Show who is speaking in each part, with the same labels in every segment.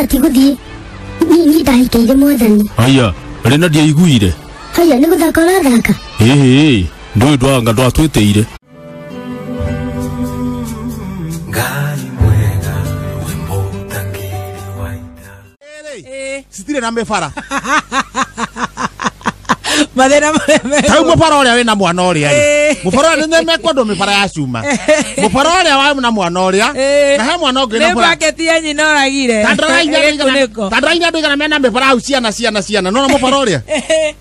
Speaker 1: Niĩ ona ti gũthiĩ. Niĩ ndahikĩire mwathani.
Speaker 2: Aya, rĩ na ndiaiguire.
Speaker 1: Haya, nĩ gũthaka ũrathaka?
Speaker 2: Ĩhĩ, ndũĩ ndwanga ndwatwĩtĩire.
Speaker 3: Citirĩ na mĩbara.
Speaker 4: Mathĩna marĩa me
Speaker 3: Tau mũbara ũrĩa wĩna mwana ũrĩa rĩ. Mũbara ũrĩa nĩ mekwendwo mĩbara ya cuma. Mũbara ũrĩa wa na mwana ũrĩa. Na he mwana ũngĩ
Speaker 4: na mũbara. Nĩ baketi ya nyina ũragire.
Speaker 3: Tandaraini andũ igana mena mĩbara hau ciana ciana ciana. Nona mũbara ũrĩa?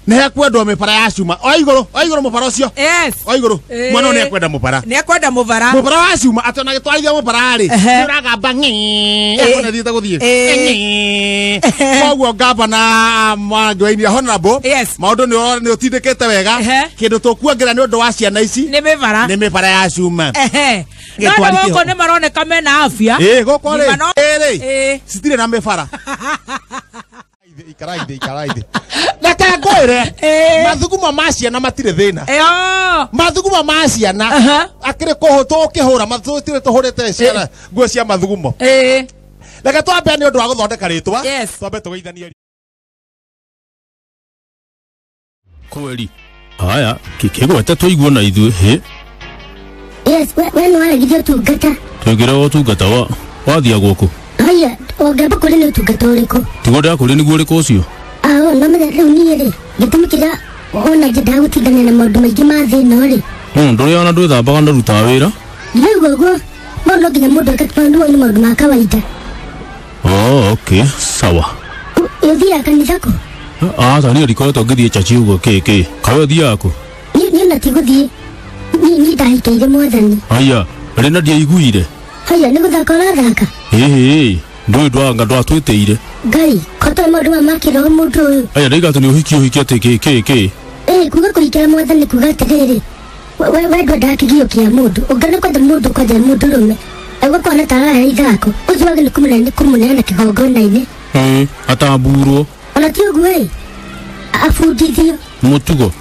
Speaker 3: Nĩ hekwendwo mĩbara ya cuma. O igũrũ mũbara ũcio.
Speaker 4: Yes.
Speaker 3: O igũrũ. Mwana ũyũ nĩ ekwenda mũbara.
Speaker 4: Nĩ ekwenda mũbara.
Speaker 3: Mũbara wa cuma atĩ ona gĩtwarithia mũbara rĩ. Nĩ ũragamba ng'ĩ. Ekona thiĩte gũthiĩ. Ng'ĩ. Koguo gavana Mwangi wa Iria Honorable.
Speaker 4: Yes.
Speaker 3: Maũndũ nĩ ũtindĩkĩte wega. Kĩndũ tũkuongerera nĩ ũndũ wa ciana ici
Speaker 4: nĩ mĩbara.
Speaker 3: Nĩ mĩbara ya cuma.
Speaker 4: No gũkũ nĩ maroneka mena afya.
Speaker 3: Ĩĩ gũkũ rĩ. Citirĩ na mĩbara. Ikara ithĩ. Reke ngwĩre mathugumo ma ciana matirĩ thĩna. Mathugumo ma ciana akĩrĩ tũkĩhũra tũtirĩ tũhũrĩte ciana nguo cia mathugumo. Reke twambe nĩ ũndũ wa gũthondeka rĩtwa. Twambe tũgeithanie.
Speaker 2: Kweli. Haya, kĩgwete tũiguo na ithuĩ hĩ.
Speaker 1: Yes, we no waragirie ũtungata.
Speaker 2: Twĩngĩra ũtungata wa wathia gũkũ.
Speaker 1: Haya, ũngĩamba kũrĩ nĩ ũtungata ũrĩkũ?
Speaker 2: Tiguo ndĩrakũria nĩguo ũrĩkũ ũcio?
Speaker 1: Ao, no menya rĩu niĩ rĩ, gĩtũmi kĩrĩa ona nyendaga gũtindania na maũndũ maingĩ ma thĩ ĩno rĩ.
Speaker 2: Ndũrĩ ona ndwĩthambaga na ndũrutaga wĩra?
Speaker 1: Ndiraigua ũguo, mau no nginya mũndũ eke tondũ nĩ maũndũ ma kawaida.
Speaker 2: Oh, okay, sawa.
Speaker 1: Ũthiaga kanitha kũ?
Speaker 2: Aca niĩ ndikoretwo ngĩthiĩ chachi ũguo kĩ kawe ũthiaga kũ?
Speaker 1: Niĩ ona ti gũthiĩ. Niĩ ndahikĩire mwathani.
Speaker 2: Aya, rĩ na ndiaiguire.
Speaker 1: Haya, nĩ gũthaka ũrathaka?
Speaker 2: Ĩhĩ, ndũĩ ndwanga ndwatwĩtĩire.
Speaker 1: Ngai, kotoĩ maũndũ maya ma kĩroho mũndũ ũyũ.
Speaker 2: Aya, ndaiga atĩ nĩ ũhiki atĩ kĩ kĩ.
Speaker 1: Ĩĩ, kuga kũhikĩra mwathani kuga atĩrĩrĩ, we ndwendaga kĩgio kĩa mũndũ, ũngĩona kwenda mũndũ kwenda mũndũrũme, ũgakona ta arahe ithako, ũcio wage nĩ kũmũneana kĩgongona-inĩ.
Speaker 2: Atamburwo.
Speaker 1: Ona ti ũguo ĩ, abundithio.
Speaker 2: Mũtugo.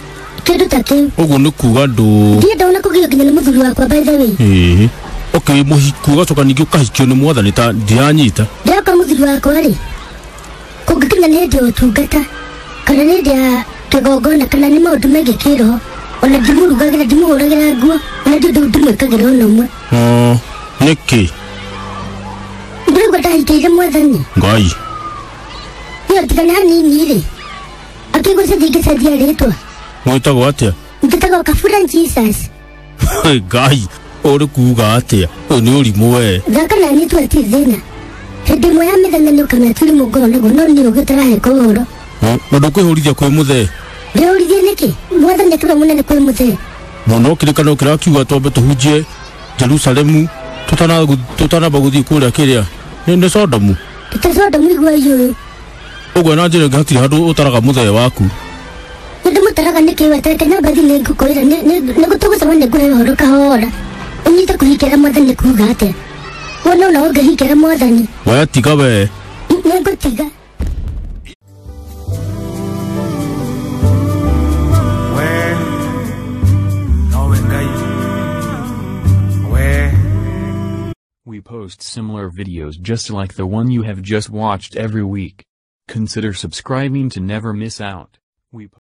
Speaker 1: Kĩndũ ta kĩu.
Speaker 2: Ũguo nĩ kuga ndũ.
Speaker 1: Ndienda ona kũgio nginya nĩ mũthuri wakwa by the way.
Speaker 2: Ĩĩ. Okay, mũhiku ũgacoka ningĩ ũkahikio nĩ mwathani ta ndiranyita.
Speaker 1: Ndĩroka mũthuri wakwa rĩ, kũngĩkinya nĩ hĩndĩ ya ũtungata, kana nĩ hĩndĩ ya kĩgongona, kana nĩ maũndũ megiĩ kĩroho, ona ndimũrugagĩra, ndimũhũragĩra nguo, ona ndirĩ ũndũ ndimwĩkagĩra ona ũmwe.
Speaker 2: Nĩkĩ?
Speaker 1: Ndĩraigua ndahikĩire mwathani.
Speaker 2: Ngai.
Speaker 1: Niĩ tigana hanini rĩ, akĩigua cenjia ingĩcenjia rĩtwa.
Speaker 2: Mwĩtagwo atĩa?
Speaker 1: Njĩtagwo Kabura Jesus.
Speaker 2: Ngai, ũrĩ kuga atĩa? Ũyũ nĩ ũrimũ we.
Speaker 1: Thaka na niĩ tu hatirĩ thĩna. Hĩndĩ ĩmwe ya mĩthenya nĩ ũkamenya ti ũrimũ ngoro naguo, no niĩ ũgĩ ũtaraheka ũhoro.
Speaker 2: Na ndũkwĩhũrithia kwĩ mũthee?
Speaker 1: Ndĩhũrithie nĩkĩ? Mwathani akĩrĩ mũnene kwĩ mũthee.
Speaker 2: Mũno kĩrĩkanĩro kĩrakiuga twambe tũhunjie Jerusalemu tũtanamba gũthiĩ kũrĩa kĩrĩa. Nĩ Sodomu.
Speaker 1: Tĩ Sodomu igua ũyũ.
Speaker 2: Ũguo na njĩra ĩngĩ hatirĩ handũ ũtaraga mũthee waku.
Speaker 1: Nĩndĩmũtaraga nĩkĩ weterete nyamba thiĩ nĩngũkwĩra nĩgũtũgũcemania ngũhe ũhoro kahora. Ũnyite kũhikĩra mwathani kuga atĩa? Wona ona ũngĩhikĩra mwathani.
Speaker 2: We tiga we.
Speaker 1: Nĩngũtiga.
Speaker 5: We nowe Ngai. We.
Speaker 6: We post similar videos just like the one you have just watched every week. Consider subscribing to never miss out. We